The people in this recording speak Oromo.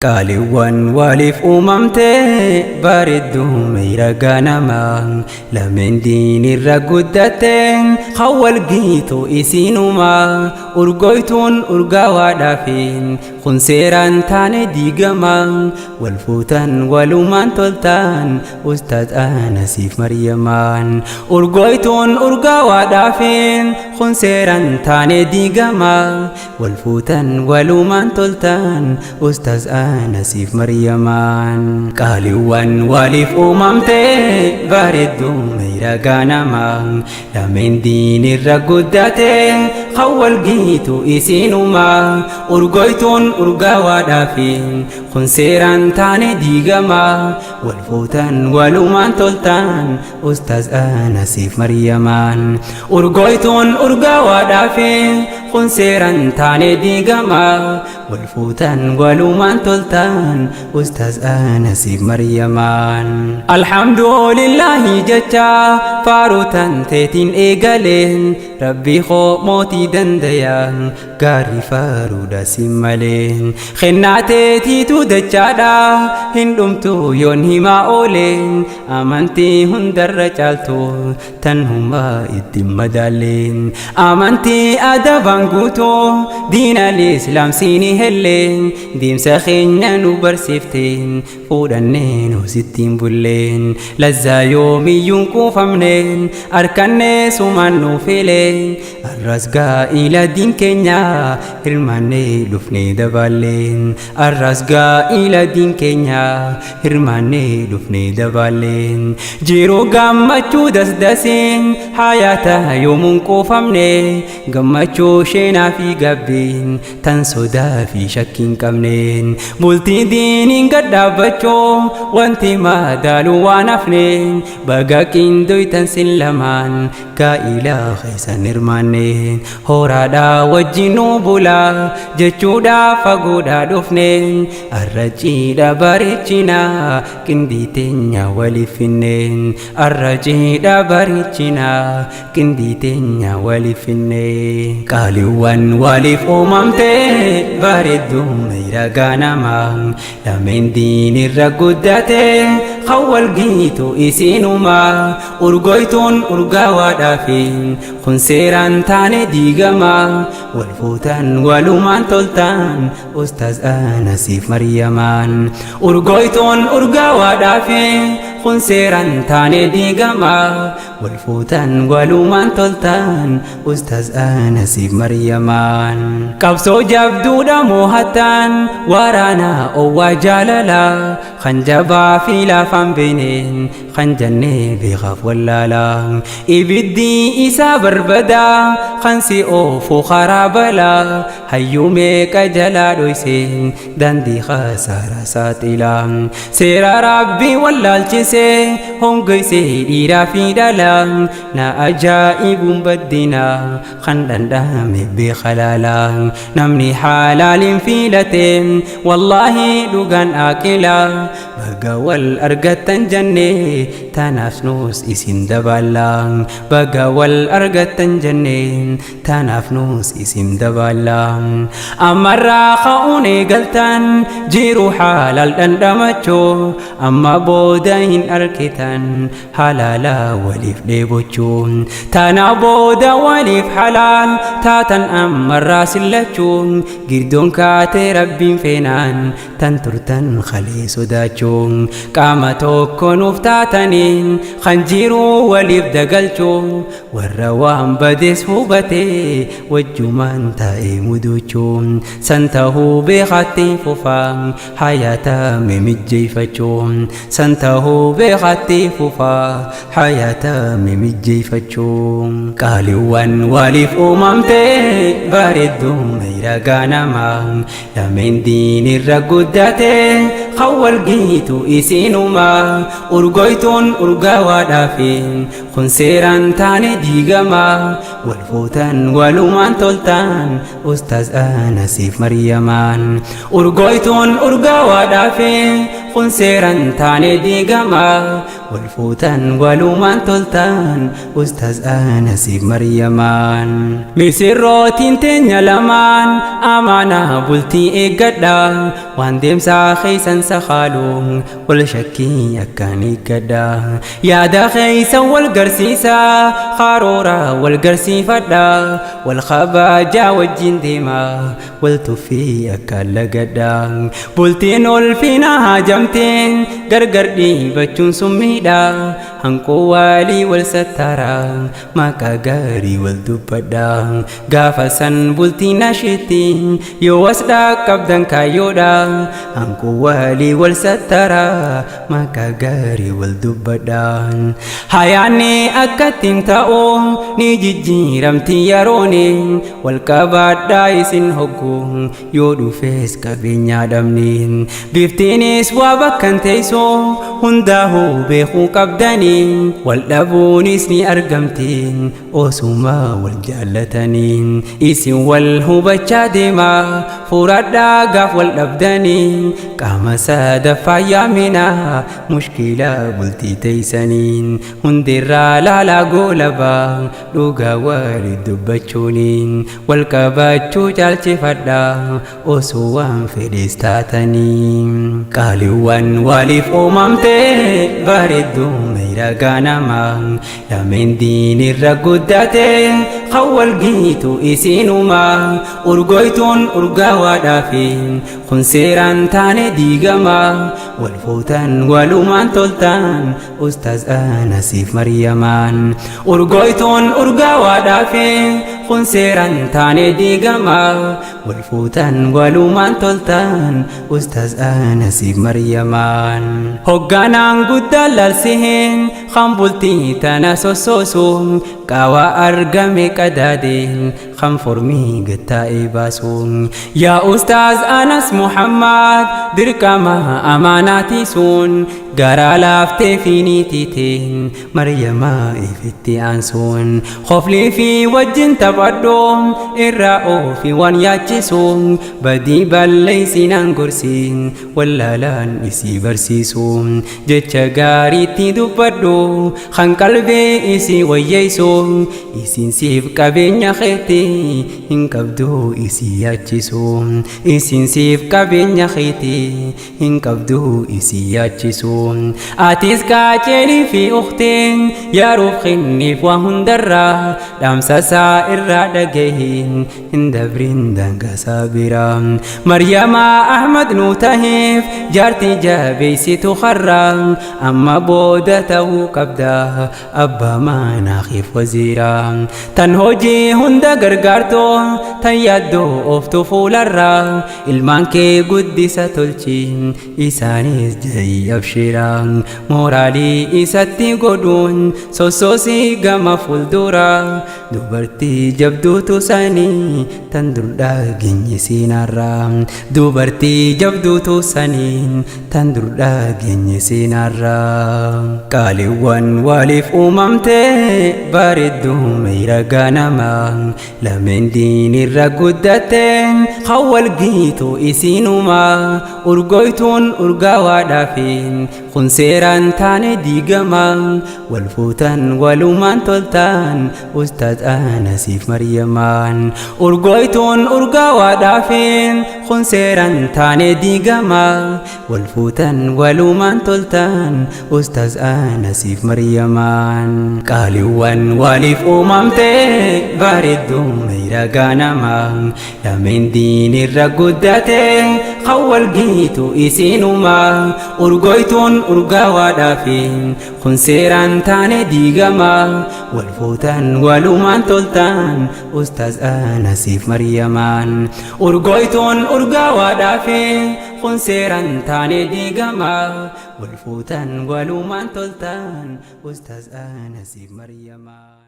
Qaaliiwwan waliif uumamte bareedduu miidhagaa namaa lameen diinirra guddatte kan wal giitu isiinuma urgoytuun urgaawaadhaafiin kun seeraan taane diigama wal fuutan walumaan toltaan ustaaz Anasiif Maryamaan urgoytuun urgaawaadhaafiin kun seeraan taane diigama wal fuutan walumaan toltaan ustaaz Anasiif Maryamaan. Qaaliiwwan waliif uumamte bareedduu miidhagaa namaa lameen diinirra guddate kan wal giitu isiinuma urgoytuun urgaawaadhaafiin kun seeraan taane diigama wal fuutan walumaan toltaan ustaaz Anasiif Maryamaan urgoytuun urgaawaadhaafiin kun seeraan taane diigama wal fuutan walumaan toltaan ustaaz Anasiif Maryamaan. Alhamdulillahi jecha faarutan teetiin eegaleen rabbi koo mootii dandayaa gaarii faaruudha si maleen kennaa teetiitu dachaadha hin dhumtu yoon himaa ooleen amantii hundarra caaltu tan humaa ittiin madaaleen amantii adabaan guutuu diinal islaam siinii helleen diimsa keenya nu barsiifteen fuudhannee nu sittiin bulleen lazzaa yoomiyyuun kuufamneen harkannee sumaan nu fileen arras gaa'ila diin keenya hirmaannee dhufnee dabaalleen arras gaa'ila diin keenya hirmaannee dhufnee dabaalleen jiruu gammachuu dasdasiin hayaata yoomuun kuufamne gammachuu sheenaa fi gabbiin tan sodaa fi shakkiin qabneen bultii diiniin gad dhaabbachuu wanti madaalu waan hafneen baga qindoytan sin lamaan gaa'ila keessan hirmaanneen horaadhaa wajjin nu bulaa jechuudhaa fagoodhaa dhufneen arra ciidha bareechinaa qindii teenya waliif finneen arra ciidha bareechinaa qindii teenya waliif finneen. Qaaliiwwan waliif uumamte bareedduu miidhagaa namaa lameen diinirra guddate kan wal giitu isiinuma urgoytuun urgaawaadhaafiin kun seeraan taane diigama wal fuutan walumaan toltaan ustaaz Anasiif Maryamaan urgoytuun urgaawaadhaafiin kun seeraan taane diigama wal fuutan walumaan toltaan ustaaz Anasiif Maryamaan. Qabsoo jabduudha moohattaan waraana owwaa jaalala kan jabaa fi laafaan beeneen kan jennee beekaaf wallaalaa ibiddi isaa barbadaa kan si oofu karaa balaa hayyuu meeqa jalaa dhoyseen daandii khasaaraa saaxilaa seera rabbii wallaalchisee hongoysee dhiiraa fi dhalaa na ajaa'ibuun baddinaa kan dhandhame beekalaalaa namni haalaaliin fiilateen wallaahi dhugaan aaqilaa baga wal argattan jennee tanaaf nus isin dabaallaa baga wal argattan jennee tanaaf nus isin dabaallaa ammarraa ka'uun eegaltan jiru halaal dhandhamachuu amma booda hin arkitan halaala waliif dheebochuu tana booda waliif halaal taatan ammarraa sillachuu girdoon kaatee rabbiin feenaan tan turtan kalee sodaachuu qaama tokko nuuf taataniin kan jiru waliif dagalchuu warra waan bades hubatee wajjumaan taa'ee muduchuu san tahuu beekatti fufaa hayaata mimijjeeffachuu san tahuu beekatti fufaa hayaata mimijjeeffachuu. Qaaliiwwan waliif uumamte bareedduu miidhagaa namaa lameen diinirra guddate kan wal giitu isiinuma urgoytuun urgaawaadhaafiin kun seeraan taane diigama wal fuutan walumaan toltaan ustaaz Anasiif Maryamaan urgoytuun urgaawaadhaafiin kun seeraan taane diigama Wal fuutan walumaan toltan Ustaaz Anasiif Maryamaan. Misirrootiin teenya lamaan amaanaa bultii eeggadha. Waan deemsaa keeysan sakaalu wal shakkii akkaan eeggadha. Yaada keeysan wal garsiisa karoora wal garsiifadha. Wal kabajaa wajjin deema wal tuffii akkaan lagadha. Bultiin ulfina haajamteen gargar dhiibachuun summiidha. Hanqoo waalii wal sattara maqaa gaarii wal dubbadha. Gaafa san bultiin asheetti yoo as dhaqqabdan kaayyoodha. Hanqoo waalii wal sattara maqaa gaarii wal dubbadha. Hayaanni akkattiin ta'u ni jijjiiramti yerooni. Wal qabaadhaa isin hoggu yoo dhufes qabeenyaa dhabni. Biftiinis waa bakkan teessu hundaa'uu beekuu qabdanii. Wal dhabuunis ni argamti osuma wal jaallatanii. Isin wal hubachaa deema furadhaa gaaf wal dhabdanii. Qaama sadaffaa yaamina mushkila bultii teessanii. Hundirraa laalaa goolabaa dhugaa walii dubbachuuni. Wal qabachuu caalchifadha osoo waan fedhes taatanii. Qaaliiwwan waliif uumamte bareedduu miidhagaa namaa. Lameen diinirra guddate kan wal giitu isinuma. Urgoytuun urgaawaadhaafi kun seeraan taane diigama. Wal fuutan walumaan toltan Ustaaz Anasiif Maryamaan. Urgoytuun urgaawaadhaafi kun seeraan taane diigama. Wal fuutan walumaan toltan Ustaaz Anasiif Maryamaan. Hogganaan guddaan laalsiheen kan bultii tana sossoosu qaawaa argame qadaadeen kan formii gattaa'ee baasu. Yaa Ustaaz Anas Muhammad dirqama amaanaatii sun garaa laaftee fi niitiitiin Maryamaa ifitti aansuun. Koflii fi wajjin taphadhu irraa ofi waan yaachisu badii balleessinaan gorsiin wallaalaan isii barsiisu. Jecha gaariitti dubbadhu kan qalbii isii wayyeessu isin siif qabeenya keetti hin qabdu isii yaachisu. Isin siif qabeenya keetti hin qabdu isii yaachisu. Atis qaaceelii fi ukhtiin yeroof kenniif waa hundarraa dhaamsa isaa irraa dhagahiin hin dabrin daangaa bira. Maryamaa Ahmad nu taheef jaartii jabeessitu har'a amma booda ta'uu qabda abbaa manaa keef waziira. Tan hojii hunda gargaartu tan yaaddoo ooftu fuularra ilmaan kee guddisa tolchi isaanis ja'i abshira. Mooraalii isatti godhuun sossoosii gama fuuldura dubartii jabduutu sanii tan dur dhageenye seenarra. Dubartii jabduutu sanii tan dur dhageenye seenarra. Qaaliiwwan waliif uumamte bareedduu miidhagaa namaa. Lameen diinirra guddatte kan wal giitu isinuma. Urgoytuun urgaawaadhaafi kun seeraan taane diigama. Wal fuutan walumaan toltan Ustaaz Anasiif Maryamaan. Urgoytuun urgaawaadhaafi kun seeraan taane diigama. Wal fuutan walumaan toltan Ustaaz Anasiif Maryamaan. Qaaliiwwan waliif uumamte bareedduu miidhagaa namaa. Lameen diinirra guddate kan wal giitu isinuma. Urgoytuun urgaawaadhaafi kun seeraan taane diigama. Wal fuutan walumaan toltan Ustaaz Anasiif Maryamaan. Urgoytuun urgaawaadhaafi kun seeraan taane diigama. Wal fuutan walumaan toltan Ustaaz Anasiif Maryamaan.